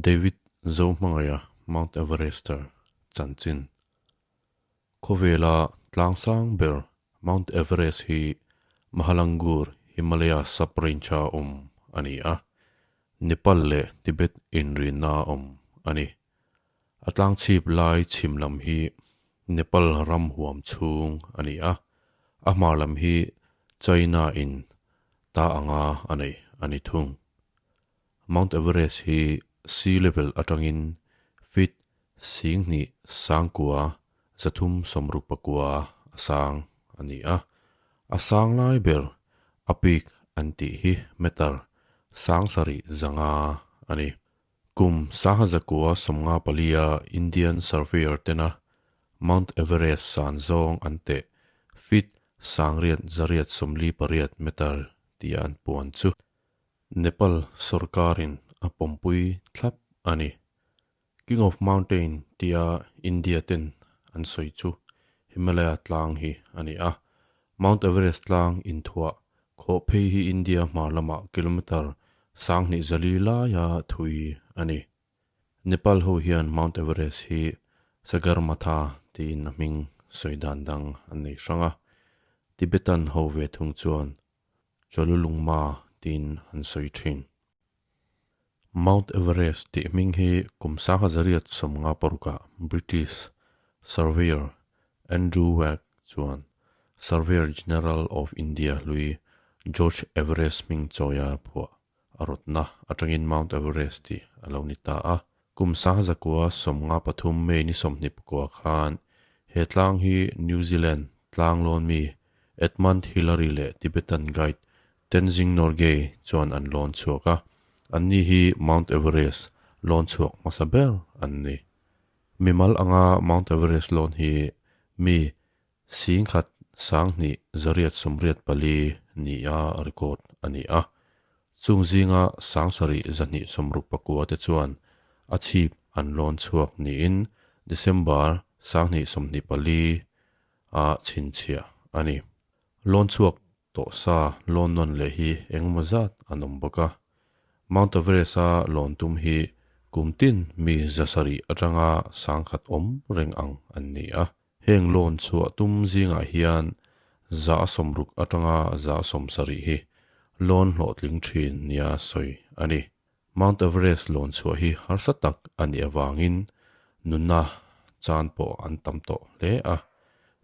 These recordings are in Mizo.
David Zohmangaiha Mount Everester chanchin. Khawvela tlangsang ber Mount Everest hi Mahalangur Himalaya sub-range-a awm a ni a, Nepal leh Tibet inrinna a awm a ni. A tlangchhip lai chhim lam hi Nepal ram huam chhung a ni a, a hmar lam hi China in ta anga a nei a ni thung. Mount Everest hi sea level atangin feet 10 sangkua 369 a sang a ni a, a sang lai ber a peak an tih hi meter 7500 a ni. Kum 1954 Indian Surveyor tena Mount Everest san zawng an teh feet 8848 meter tia an puan chu Nepal sorkarin a pawmpui thlap a ni. King of Mountain tia India ten an sawi chu Himalaya tlang hi a ni a. Mount Everest tlang inthuah khawh phei hi India hmar lamah kilometre 2400 laia thui a ni. Nepal ho hian Mount Everest hi Sagarmatha tiin a hming sawi dan dang an nei hrang a, Tibetan ho ve thung chuan Cholulungma tiin an sawi thin. Mount Everest tih hming hi kum 1856-ah British surveyor Andrew Wagg chuan Surveyor General of India hlui George Everest hming chawia phuah a rawtna atangin Mount Everest tih a lo ni ta a. Kum 1993 May ni 24 khan he tlang hi New Zealand tlang lawn mi Edmund Hillary leh Tibetan guide Tenzing Norgay chuan an lawn chhuak a, anni hi Mount Everest lawn chhuak hmasa ber an ni. Mimal anga Mount Everest lawn hi mi 10 2 884 nia record a ni a. Chung zinga 7269 te chuan a chhip an lawn chhuak niin December 2024 a chhinchhiah a ni. Lawn chhuak tawh sa lawn nawn leh hi engemaw zat an awm bawk a. Mount Everest a lawn tum hi kum tin mi 700 atanga 1000 awm reng ang an ni a. Heng lawn chhuah tum zingah hian 60 atanga 70 hi lawn hlawhtling thin nia sawi a ni. Mount Everest lawn chhuah hi harsa tak a nih avangin nunna chan pawh an tam tawh hle a.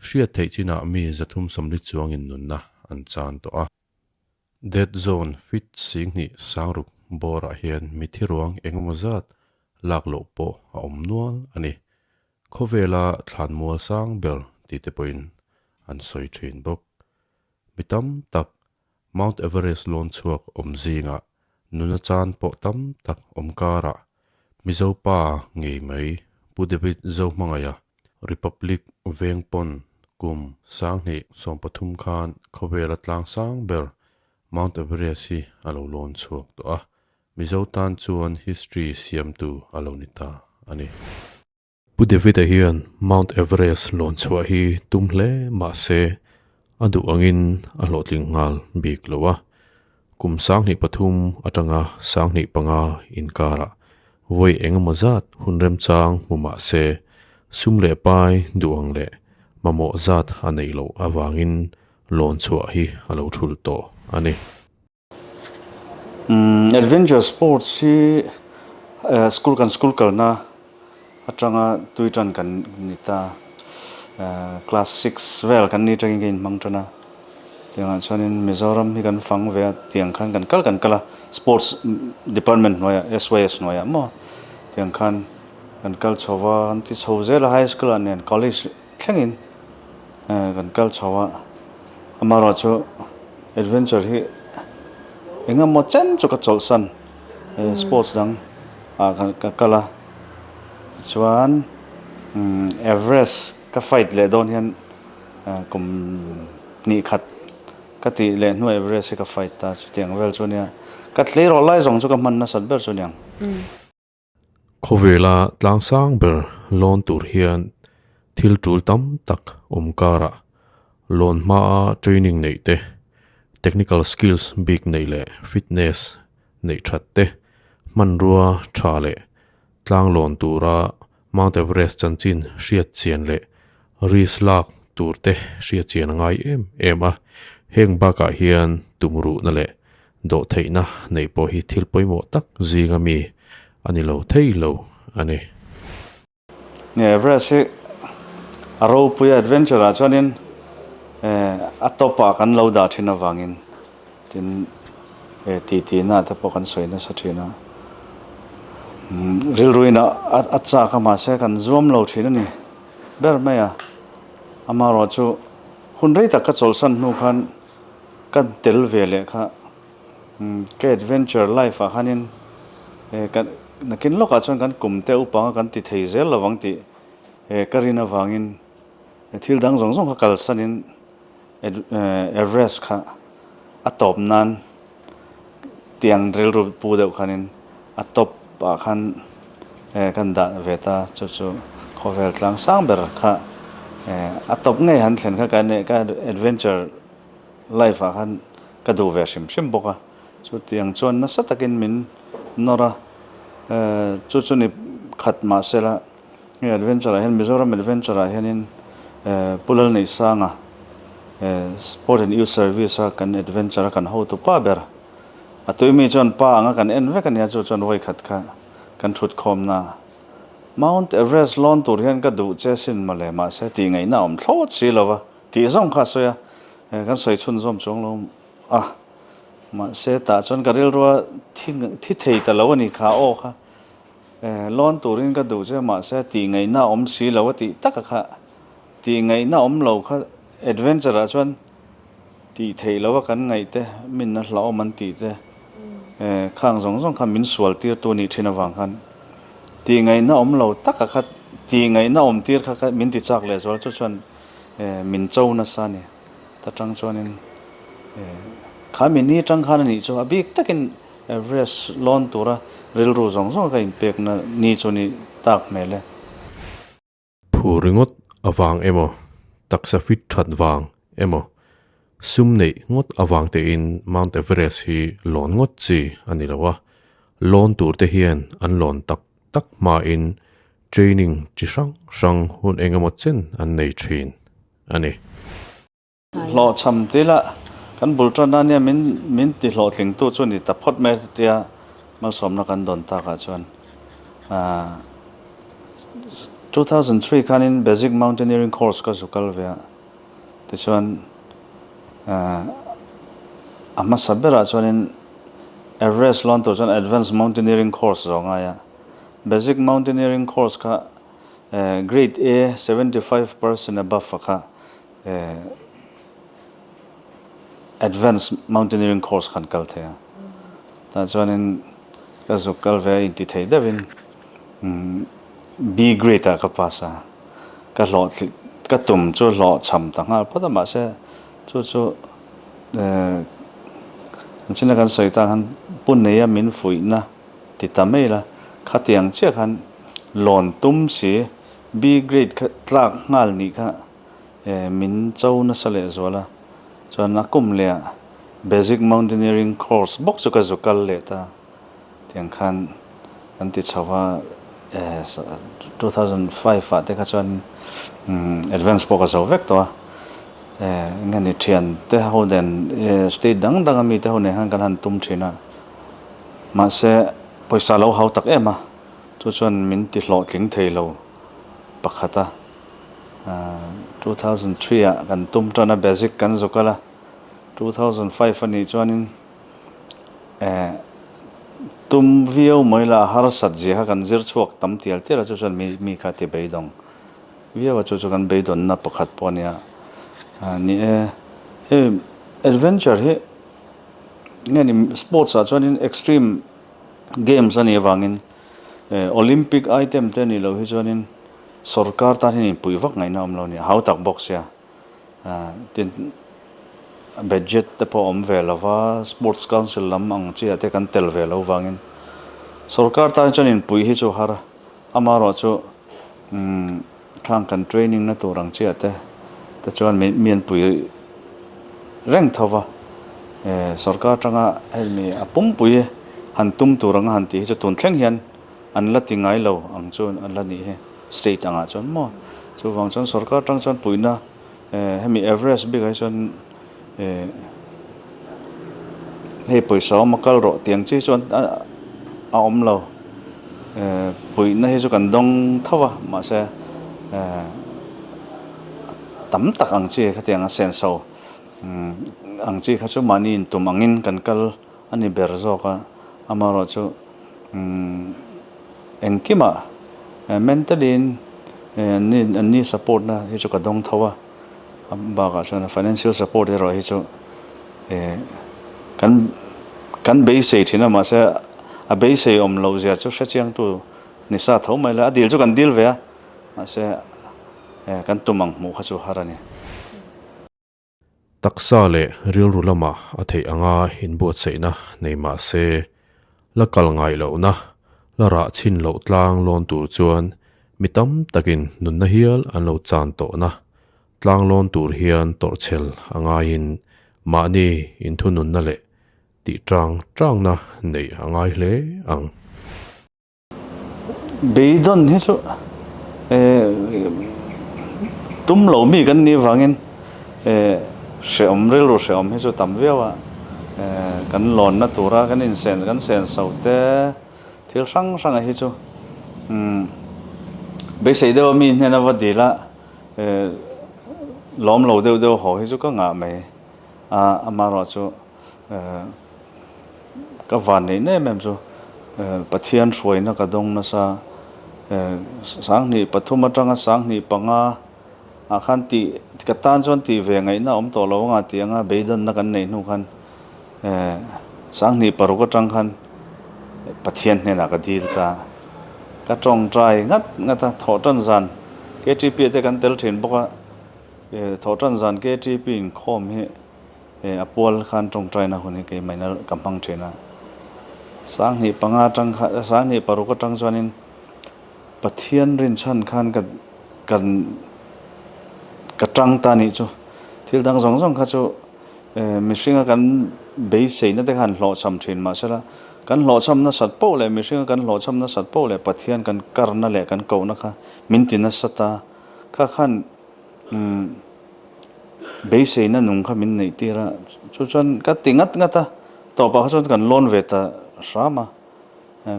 Hriat theih chinah mi 340 chuangin nunna an chan tawh a. Dead Zone feet 10 6 bawrah hian mi thi ruang engemaw zat lak loh pawh a awm nual a ni. Khawvela thlan mual sang ber tih te pawhin an sawi thin bawk. Mi tam tak Mount Everest lawn chhuak awm zingah nuna chan pawh tam tak awm karah Mizo pa ngei mai Pu David Zohmangaiha Republic veng pawn kum 2013 khan khawvela tlang sang ber Mount Everest hi a lo lawn chhuak tawh a, Mizo tan chuan history siamtu a lo ni ta a ni. Pu David-a hian Mount Everest lawn chhuah hi tum hle mah se a duh angin a hlawhtling nghal bik lo a. Kum 2003 atanga 2005 inkarah vawi engemaw zat hun remchang hmu mah se sum leh pai duh ang leh mamawh zat a neih loh avangin lawn chhuah hi a lo thul tawh a ni. Adventure sports hi school kan school kalna atanga tui tan kan ni ta class 6 vel kan ni tangin ka inhmang tan a tiangah chuanin Mizoram hi kan fang ve a tiang khan kan kal kan kal a sports department hnuaiah SYS hnuaiah maw tiang khan kan kal chho va kan ti chho zel a high school ah nen college thlengin kan kal chho a amaherawhchu adventure hi engemaw chen chu ka chawlhsan sports dang ah ka kal a tichuan Everest ka fight leh dawn hian kum hnih khat ka tih leh hnuah Everest hi ka fight ta chutiang vel chu ania ka tleirawl lai zawng chu ka hman nasat ber chu aniang. Khawvela tlang sang ber lawn tur hian thil tul tam tak awm karah lawn hmaa training neih te, technical skills bik neih leh fitness neih that te, hmanrua tha leh. Tlang lawn tura Mount Everest chanchin hriat chian leh risk lak tur te hriat chian a ngai em em a. Heng bakah hian tumruhna leh dawhtheihna neih pawh hi thil pawimawh tak zinga mi a ni lo thei lo a ni. Ni Everest hi a ropui a adventure ah chuanin a top ah kan lo dah thin avangin tin ti ti na te pawh kan sawi nasa thin a rilruin a chak a mahse kan zuam lo thin a ni ber mai a amaherawhchu hun rei tak ka chawlhsan hnu khan ka tel ve leh kha Ka adventure life ah khanin kan nakin lawkah chuan kan kum te upanga kan ti thei zel lovang tih ka rin avangin thil dang zawng zawng kha kalsanin Everest kha a tawp nan tiang rilru pu deuh khanin a top ah khan kan dah ve ta chu chu khawvel tlang sang ber kha a tawp ngei han thlen kha ka adventure life ah khan ka duh ve hrim hrim bawk a, chutiang chuan nasa takin min nawr a, chu chu ni khat mahse la hei adventure ah hian Mizoram adventure ah hianin Pu Lalneihsanga Sport and Youth Service a kan adventure a kan hotu pa ber a tui mi chuan pa anga kan en vek ania chu chuan vawi khat kha kan thut khawmna Mount Everest lawn tur hian ka duh che sin mawle mahse tih ngaihna a awm thlawt si lo va. Tih zawng kha a sawi a, kan sawi chhunzawm chuang lo a, mahse tah chuan ka rilrua thi thi thei ta lo a ni kha aw kha, lawn turin ka duh che mahse tih ngaihna a awm si lo a tih taka kha, tih ngaihna awm lo kha adventure ah chuan tih theih lo a kan ngaih te min a hlauhawm an tih te khang zawng zawng kha min sual tir tu nih thin avang khan tih ngaihna awm lo taka kha tih ngaihna awm tir kha min ti chak leh zual chu chuan Min cho nasa a ni. Ta tang chuanin kha mi ni tang khan a nih chu a bik takin Everest lawn tura rilru zawng zawng ka inpekna ni chu ni tak hmel e. Phu ringawt avang emaw, taksa fit that vang emaw, sum neih ngawt avang tein Mount Everest hi lawn ngawt chi a ni lo a, lawn tur te hian an lawn tak tak hmain Training chi hrang hrang hun eng emaw chen an nei thin a ni. Hlawhchham ti la, kan bul tan a nia min min ti hlawhtlingtu chu ni ta phawt mai tia malsawmna kan dawn takah chuan aah 2003 khanin Basic Mountaineering Course ka zu kal ve a, tichuan aah a hmasa berah chuanin Everest lawn tur chuan Advanced Mountaineering Course zawh ngai a. Basic Mountaineering Course kha Grade A 75% above a kha Advanced Mountaineering Course khan kal thei a. Tah chuanin ka zuk kal ve a inti thei deuhin B grade ah ka pass a. Ka hlawh ka tum chu hlawh chham ta nghal phawt a mahse chu chu china kan sawi ta khan Pu Neia min fuihna Ti ta mai la, khatiang chiah khan lawn tum si, B grade kha tlak nghal nih kha min cho nasa leh zual a, chuan a kum leh ah Basic Mountaineering Course bawk chu ka zu kal leh ta, tiang khan kan ti chho va, 2005 ah te kha chuan advance pawh ka zo vek tawh a, eng nge ni thian te ho nen state dang dang ami te ho nen khan kan han tum thin a. Mahse, pawisa lo hau tak em a, chu chuan min ti hlawhtling thei lo pakhat a. 2003 ah kan tum tan a, basic kan zuk a la, 2005 a nih chuanin tum viau mai la a harsat zia kha kan zir chhuak tam tial tial a, chu chuan mi kha ti beidawng viau a, chu chu kan beidawnna pakhat pawh a nia. Ni e, hei adventure hi. Nge ni sports ah chuanin extreme games a nih avangin Olympic item te nih loh hi chuanin sorkar tan hian inpuih vak ngaihna awm lo a ni a, hau tak bawk sia tin budget te pawh a awm ve lo va, sports council lam ang chi ah te kan tel ve loh vangin sorkar tan chuan inpuih hi chu har a, amaherawh chu Khang kan training na tur ang chiah te te chuan mi an pui reng tho va, sorkar atanga hei mi a pumpui han tum tur anga han tih hi chu tun thleng hian an la ti ngai lo ang chu an la nih hi state angah chuan maw chuvang chuan sorkar atang chuan puihna hemi Everest bikah hi chuan hei pawisa awm a kal rawh tih ang chi chuan a awm lo puihna hi chu kan dawng tho a mahse tam tak ang chi khatiang a senso ang chi kha chu mahni intum angin kan kal a ni ber zawk a amaherawhchu engkimah mentally in an ni support na hi chu ka dawng tho a. A bakah chuan financial support erawh hi chu eh kan kan beisei thin a mahse a beisei awm loh zia chu hrechiangtu ni sa tho mai la a dil chu kan dil ve a mahse eh kan tum ang hmuh kha chu har a ni. Taksa leh rilru lamah a theih anga inbuatsaihna nei mah se la kal ngai lohna la rah chhin loh tlang lawn tur chuan mi tam takin nunna hial an lo chan tawhna tlang lawn tur hian tawrhchhel a ngaiin mahni inthununna leh tih tang tangna neih a ngai hle ang. Beidawn hi chu tum lo mi kan nih vangin hrehawm rilru hrehawm hi chu tam viau a, kan lawnna tura kan insen kan senso te thil hrang hrang hi chu beisei deuha mi hnena va dil a lawm lo deuh deuh haw hi chu ka ngah mai a, amaherawhchu. Ka van neih em em chu Pathian hruaina ka dawng nasa sanghnih pathum atanga sanghnih panga ah khan tih ka tan chuan tih ve ngaihna a awm tawh lo anga tih anga beidawnna kan neih hnu khan sanghnih paruk atang khan Pathian hnenah ka dil ta ka tawngtai ngat ngat a thawhtan zan KTP te kan tel thin bawk a thawhtan zan KTP inkhawm hi. He a pual khan tawngtaina hun hi keimahina ka hmang thin a. Sanghnih panga atang kha sanghnih paruk atang chuanin Pathian rinchhan khan ka kan ka tang ta nih chu. Thil dang zawng zawng kha chu mihringa kan beiseina te khan hlawhchham thin mahsela kan hlawhchham nasat poh leh mihringa kan hlawhchham nasat poh leh Pathian kan karna leh kan kohna kha min ti nasa ta kha khan umm Beiseina nung kha min neih tir a, chu chuan ka ti ngat ngat a, tawpah kha chuan kan lawn ve ta hram a,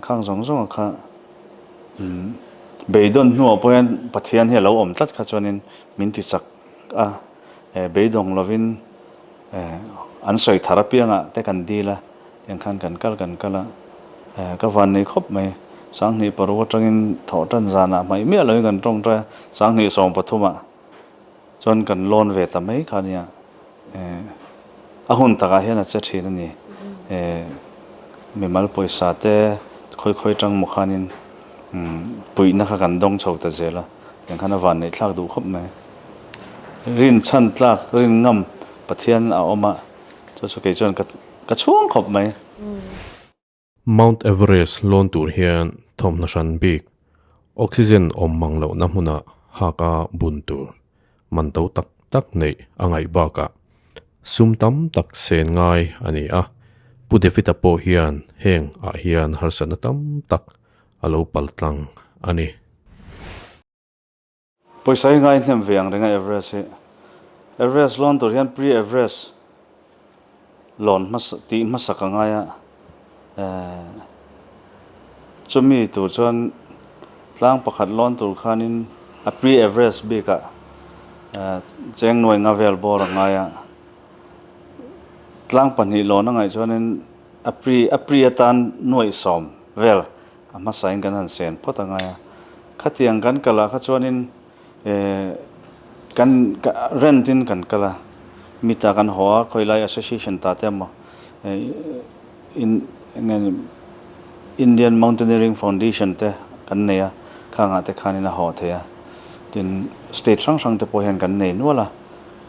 khang zawng zawng a kha beidawn hnuah pawh hian Pathian hi a lo awm tlat kha chuanin min ti chak a, beidawng lovin an sawi thar apiangah te kan dil a, tiang khan kan kal kan kal a, ka van nei khawp mai, Sanghnih paruk atangin thawh tan zanah hmaih miah lovin kan tawngtai a, Sanghnih sawmpathumah. Chuan kan lawn ve ta mai kha nia a hun takah hian a che thin a ni. Mimal pawisa te khawi khawi tang maw khanin puihna kha kan dawng chho ta zel a, tiang khan a van neih thlak duh khawp mai. Rin chhan tlak, rin ngam Pathian a awm a, chu chu kei chuan ka chhuang khawp mai. Mount Everest lawn tur hian thawmhnaw hran bik, oxygen awm mang lohna hmunah hak a bun tur man to tak tak neih a ngaih bakah sum tam tak sen ngai a ni a, Pu David-a pawh hian heng ah hian harsatna tam tak a lo pal tlang a ni. Pawisa hi ngai hnem ve ang reng a Everest hi. Everest lawn tur hian pre Everest lawn hmasa tih hmasak a ngai a eh chumi tur chuan tlang pakhat lawn tur khanin a pre Everest bikah eh cheng nuai nga vel bawr a ngai a tlang pahnih lawn a ngaih chuanin a pre a pre atan nuaih sawm vel A hmasain kan han sen phawt a ngai a, khatiang kan kal ah kha chuanin eh kan rent in kan kal a, mita kan haw a khawilai association ta te emaw eh in enge ni Indian Mountaineering Foundation te kan nei a, khangah te khanin a haw thei a, tin state hrang hrang te pawh hian kan nei nual a,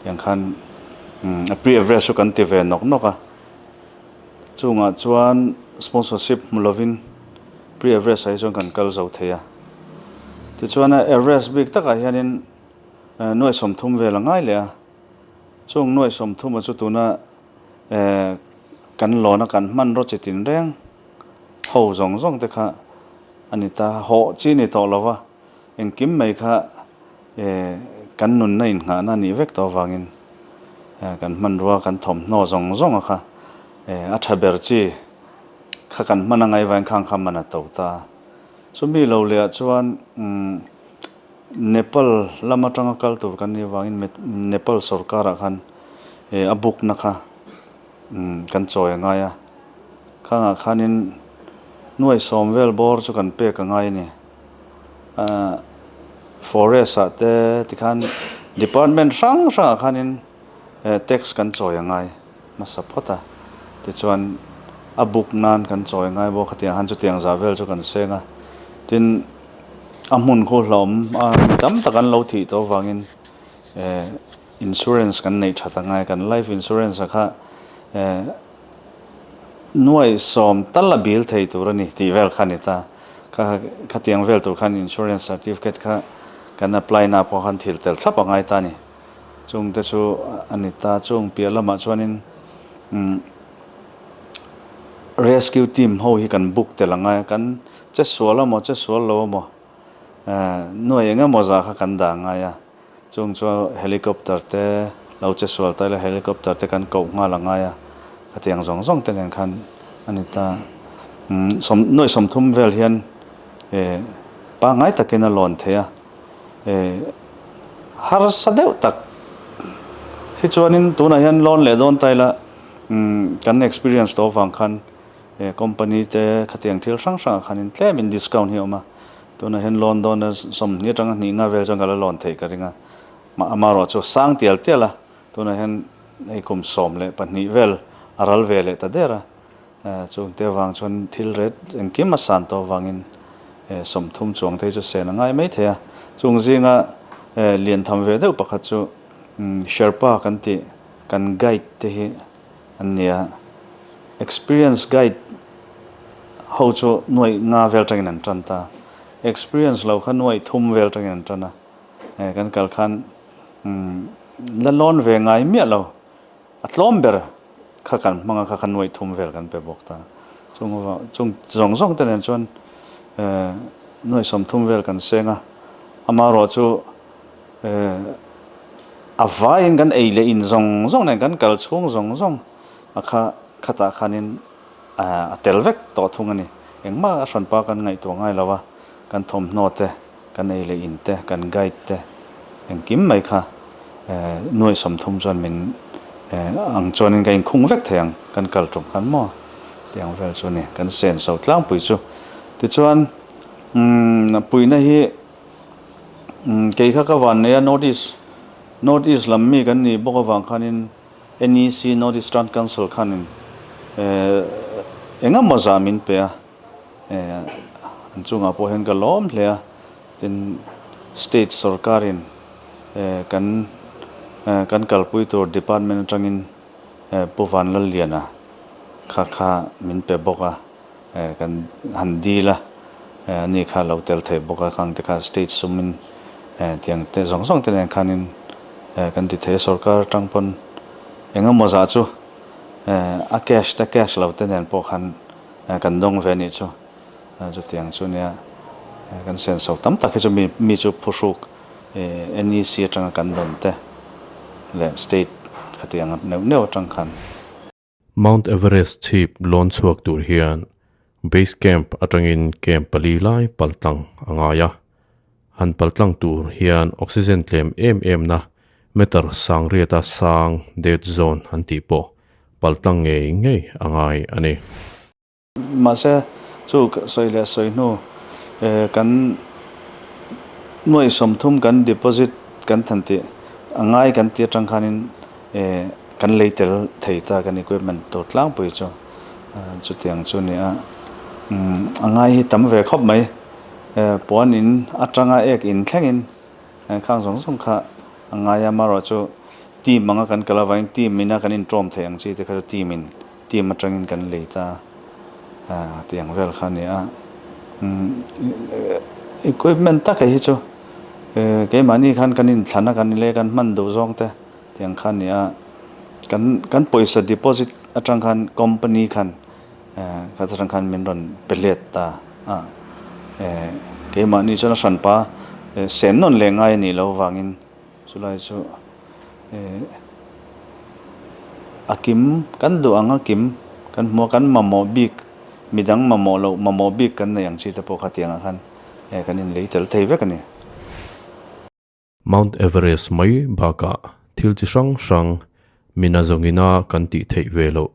tiang khan a pre-Everest chu kan ti ve nawk nawk a. Chungah chuan sponsorship hmu lovin Pre Everest ah hi chuan kan kal zo thei a. Tichuan a Everest bik takah hianin nuai sawmthum vel a ngai leh a. Chung nuai sawmthuma chu tuna kan lawna kan hmanraw chi tin reng ho zawng zawng te kha a ni ta. Hawh chi ni tawh lova engkim mai kha kan nunna inngahna a nih vek tawh avangin kan hmanrua kan thawmhnaw zawng zawng a kha a tha ber chi kha kan hman a ngaihvain khang kha man a to ta. Chumi lo leh ah chuan Nepal lam atanga kal tur kan nih avangin Nepal sorkar ah khan a bukna kha kan chawi a ngai a, khangah khanin nuai sawm vel bawr chu kan pek a ngai a ni. Forest ah te tikhan department hrang hrangah khanin tax kan chawi a ngai hmasa phawt a, tichuan a buk nan kan chawi a ngai bawk khatiang khan chutiang zah vel chu kan seng a, tin a hmun khu hlauhawm a mi tam tak an lo thih tawh avangin insurance kan neih that a ngai kan life insurance ah kha Nuaih sawm tal a bil thei tur a ni tih vel kha a ni ta. Kha khatiang vel tur khan insurance certificate kha kan apply na pawh khan thil tel thlap a ngai ta a ni. Chung te chu a ni ta. Chung piah lamah chuanin umm rescue team ho hi kan book tel a ngai a, kan che sual amaw che sual lo amaw nuaih eng emaw zah kha kan dah a ngai a. Chung chu helicopter te lo che sual ta ila helicopter te kan koh nghal a ngai a, khatiang zawng zawng te nen khan a ni ta. Umm sawm nuaih sawmthum vel hian eh pangngai takin a lawn thei a, eh harsa deuh tak hi chuanin tunah hian lawn leh dawn ta ila umm kan experience tawh avang khan eh company te khatiang thil hrang hrangah khanin tlemin discount hi a awm a. Tunah hian loan dawn a sawmhnih atanga hnih nga vel chuan ka la loan theih ka ring a, amaherawh chu sang tial tial a, tunah hian hei kum 12 vel a ral ve leh ta der a, chungte avang chuan thil ret engkim a san tawh avangin 30 chuang te hi chu sen a ngai mai thei a, chung zinga lian tham ve deuh pakhat chu Sherpa kan tih kan guide te hi an ni a, experience guide ho chu nuaih nga vel tangin an tan ta, experience lo kha nuaih thum vel tangin an tan a, eh kan kal khan umm la lawn ve ngai miah lo, a tlawm ber kha kan hmang a kha kha nuaih thum vel kan pe bawk ta, chung chung zawng zawng te nen chuan eh nuaih 30 vel kan seng a, amaherawh chu A vaiin kan ei leh in zawng zawng nen kan kal chhung zawng zawng a kha khatah khanin a tel vek tawh thung a ni. Engmah a hranpa kan ngaihtuah ngai lo a, kan thawmhnaw te, kan ei leh in te, kan guide te engkim mai kha nuai 30 chuan min ang chuanin ka inkhung vek thei ang kan kal tum khan maw tiang vel chu a ni kan senso tlangpui chu. Tichuan puihna hi. Kei kha ka van nei a, North East, North East lam mi kan nih bawk avang khanin NEC, North Eastern Council khanin eng emaw zah min pe a, an chungah pawh hian ka lawm hle a, tin state sorkarin kan kan kalpui tur department atangin Pu Vanlalliana kha kha min pe bawk a. Kan han dil a, ani kha lo tel thei bawk a, khang te kha state sumin tiang te zawng zawng te nen khanin kan ti thei a, sorkar atang pawn eng emaw zah chu a cash te cash lo te nen pawh khan kan dawng ve anih chu, chutiang chu nia kan senso tam tak hi chu mi chu phuhruk NEC atanga kan dawn te leh state khatiang neuh neuh atang khan. Mount Everest chhip lawn chhuak tur hian Base Camp atangin camp pali lai paltlang a ngai a. Han paltlang tur hian oxygen tlem em em na meter sang riata sang dead zone an tih pawh paltlang ngei ngei a ngai a ni. Mahse, chu sawi leh sawi hnu kan nuaih 30 kan deposit kan than tih a ngai kan tih atang khanin kan lei tel thei ta kan equipment tur tlangpui chu chutiang chu a ni a. A ngai hi tam ve khawp mai. Puan in atanga ek in thlengin khang zawng zawng kha a ngai a, amaherawhchu team anga kan kal avangin team ina kan intawm theih ang chi te kha chu team in Team atangin kan lei ta tih ang vel kha a ni a. Equipment taka hi chu keimahni khan kan inthlan a kan inlei a kan hman duh zawng te tih ang kha a ni a. Kan kan pawisa deposit atang khan company khan kha atang khan min rawn pe let ta a. Keimahni chuan a hranpa sen nawn leh ngai a nih loh avangin chulai chu a kim kan duh ang a kim kan hmu a, kan mamawh bik midang mamawh loh mamawh bik kan nei ang chi te pawh kha tiangah khan kan inlei tel thei vek a ni. Mount Everest mai bakah thil chi hrang hrang mina zawngina kan tih theih ve loh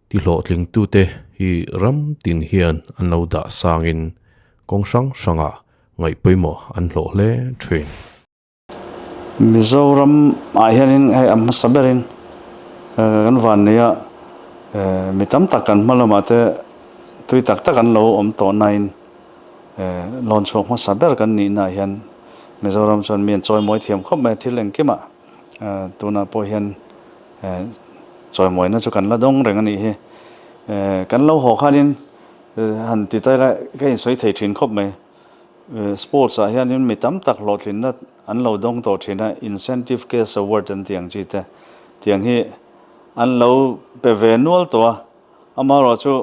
ti hlawhtlingtute hi ram tin hian an lo dah sangin kawng hrang hrangah ngaih pawimawh an hlawh hle thin. Mizoram ah hianin hei a hmasa berin kan van nei a, mi tam tak kan hma lamah te tui tak tak an lo awm tawh nain Lawn chhuak hmasa ber kan nihna ah hian Mizoram chuan mi an chawimawi thiam khawp mai a, thil engkimah tunah pawh hian chawimawina chu kan la dawng reng a nih hi. Kan lo haw khanin han ti ta ila ka insawi thei thin khawp mai. Sports ah hianin mi tam tak hlawhtlinna an lo dawng tawh thin a, incentive cash award an tih ang chi te tiang hi an lo pe ve nual tawh a, amaherawhchu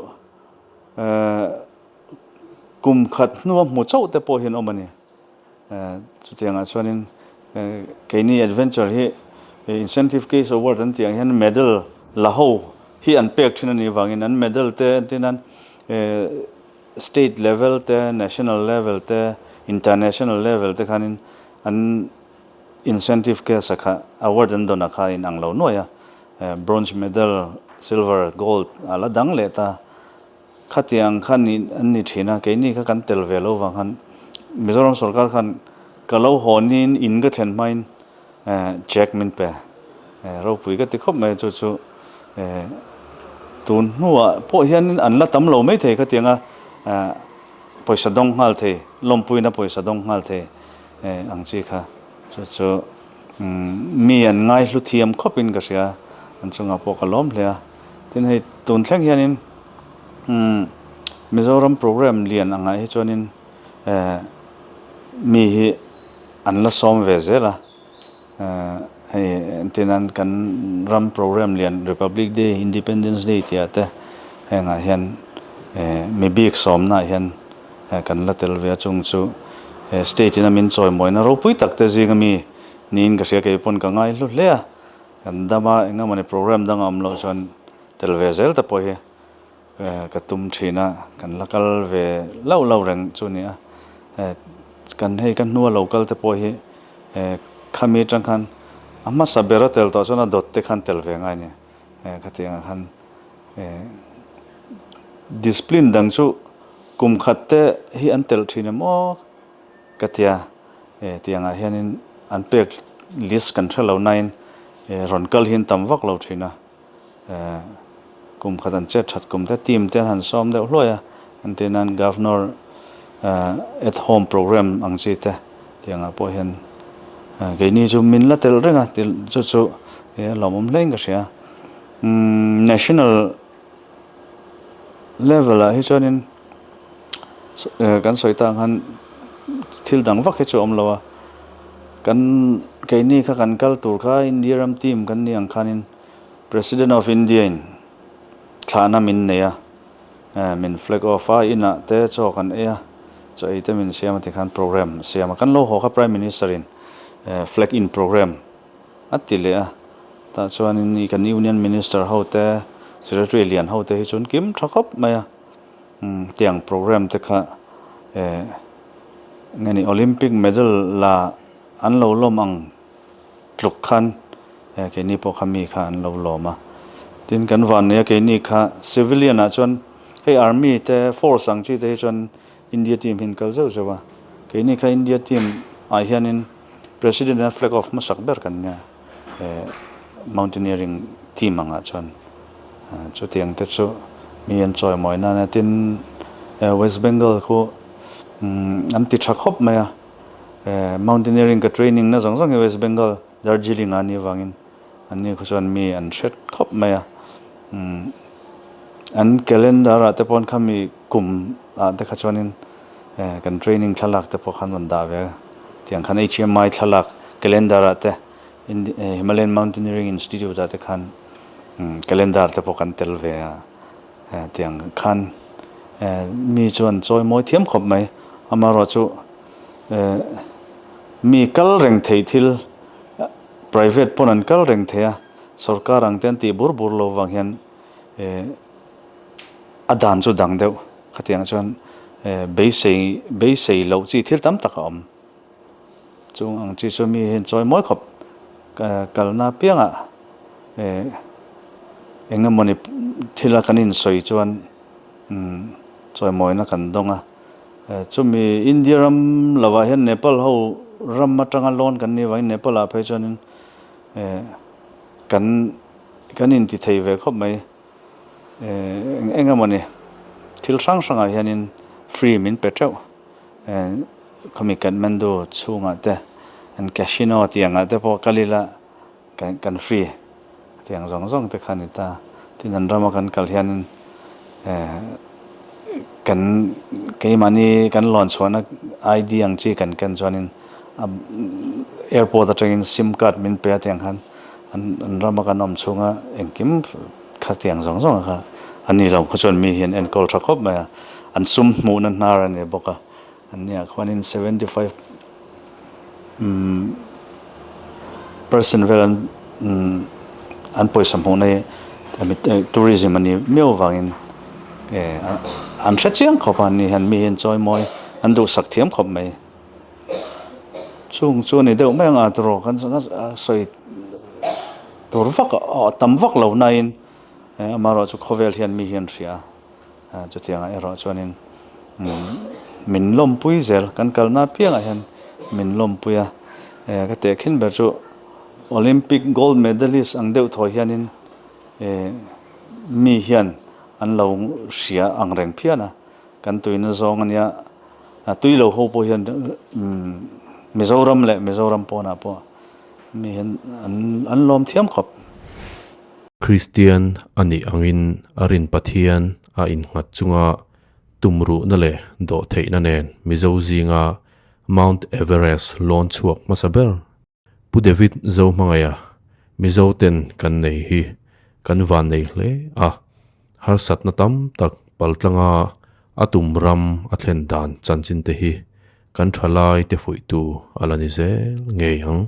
Kum khat hnua hmu chauh te pawh hian awm a ni. Chutiangah chuanin keini adventure hi incentive case award an tih ang hian medal la ho hi an pek thin a nih vangin an medal te entir nan state level te, national level te, international level te khanin an incentive case a kha award an dawn a kha a inang lo nuai a, bronze medal, silver, gold a la dang leh ta. Khatiang kha ni an ni thin a, keini kha kan tel ve lo vang khan Mizoram sorkar khan ka lo haw niin in ka thlen hmain check min pe ropui ka ti khawp mai chu chu tun hnuah pawh hian an la tam lo mai thei khatiang a pawisa dawng nghal thei lawmpuina pawisa dawng nghal thei ang chi kha chu chu mi an ngai hlu thiam khawpin ka hria an chungah pawh ka lawm hle a. Tin hei tun thleng hianin umm Mizoram program lian angah hi chuanin eh mi hi an la sawm ve zel a eh hei entirnan kan ram program lian Republic Day, Independence Day tih ah te hengah hian eh mi bik sawmna ah hian eh kan la tel ve a chung chu eh state in a min chawimawina ropui tak te zinga mi niin ka hria kei pawn ka ngai hlu hle a. Kan dama eng emawni program dang a awm loh chuan tel ve zel te pawh hi ka tum thin a, kan la kal ve lauh lauh reng chu a ni a. Kan hei ka hnua lo kal te pawh hi khami atang khan a hmasa ber a tel tawh chuan a dawt te khan tel ve ngai a ni. Khatiang ah khan discipline dang chu kum khat te hi an tel thin em aw. Ka tia, e tiangah hianin an pek list kan hre lo nain e rawn kal hi an tam vak lo thin a, e kum khat an chet that kum te team te an han sawm deuh hluai a, entir nan Governor at home program ang chi te tiangah pawh hian keini chu min la telh reng a chu chu e a lawmawm hlein ka hria. National level ah hi chuanin kan sawi tak ang khan thil dang vak hi chu a awm lo a, kan keini kha kan kal tur kha India ram team kan nih ang khanin President of India in thlahna min nei a, min flag off a, inah te chaw kan ei a, chaw ei te min siam a tikhan program a siam a, kan lo haw kha Prime Minister in flag in program A ti leh a, tah chuanin i kan Union Minister ho te, Secretary lian ho te hi chuan kim tha khawp mai a, umm tiang program te kha eh nge ni Olympic medal la an lo lawm ang tluk khan eh keini pawh kha mi kha an lo lawm a. Tin kan van nei a keini kha civilian ah chuan hei army te force ang chi te hi chuan India team hi an kal zeuh zeuh a, keini kha India team ah hianin President hian flag off hmasak ber kan nia eh mountaineering team angah chuan chutiang te chu mi an chawimawi nana tin West Bengal khu an ti tha khawp mai a eh mountaineering ka training na zawng zawng hi West Bengal Darjeeling ah a nih avangin an ni khu chuan mi an hret khawp mai a an calendar ah te pawh khami kum ah te kha chuanin eh kan training thlalak te pawh khan rawn dah ve a tiang khan H_M_I thlalak calendar ah te Himalayan Mountaineering Institute ah te khan calendar te pawh kan tel ve a tiang khan mi chuan chawi mawi thiam khawp mai. Amaherawhchu mi kal reng thei thil private pawn an kal reng thei a, sorkar ang te an tih bur bur lo vang hian a dan chu dang deuh. Khatiang chuan beisei beisei loh chi thil tam tak a awm. Chung ang chi chu mi hian chawi mawi khawp kalna apiangah eng emawni thila kan insawi chuan chawimawina kan dawng a. Chumi India ram lovah hian Nepal ho ram atanga loan kan nih avangin Nepal ah phei chuanin kan kan inti thei ve khawp mai. Eng emawni thil hrang hrangah hianin free min pe teuh. Khami Kathmandu chhungah te an casino tih angah te pawh kal ila kan free tiang zawng zawng te kha a ni ta. Tin an rama kan kal hianin kan keimahni kan lawn chhuahna ID ang chi kan ken chuanin airport atangin sim card min pe a tiang khan an rama kan awm chhunga engkim kha tiang zawng zawng kha a ni lo khaw chuan mi hian enkawl tha khawp mai a, an sum hmuhna hnar a ni bawk a, an nia khuanin 75 percent vel an an pawisa hmuhna hi tourism a ni miau avangin an hre chiang khawp a an ni hian mi hian chawi mawi an duhsak thiam khawp mai. Chung chu a ni deuh mai ang a tawrh kan sawi tur vak a tam vak lo nain amaherawh chu khawvel hian mi hian hria a chutiangah erawh chuanin min lawmpui zel kan kalna apiangah hian min lawmpui a ka tehkhin ber chu Olympic gold medalist ang deuh thaw hianin mi hian an lo hria ang reng phian a kan tuina zawng a nia. A tui lo ho pawh hian Mizoram leh Mizoram pawnah pawh mi hian an lawm thiam khawp. Kristian a nih angin a rin Pathian a innghat chunga tumruhna leh dawhtheihna nen Mizo zinga Mount Everest lawn chhuak hmasa ber Pu David Zohmangaia Mizo ten kan nei hi kan van nei hle a, harsatna tam tak paltlanga a tum ram a thlen dan chanchin te hi kan thalai te fuihtu a la ni zel ngei ang.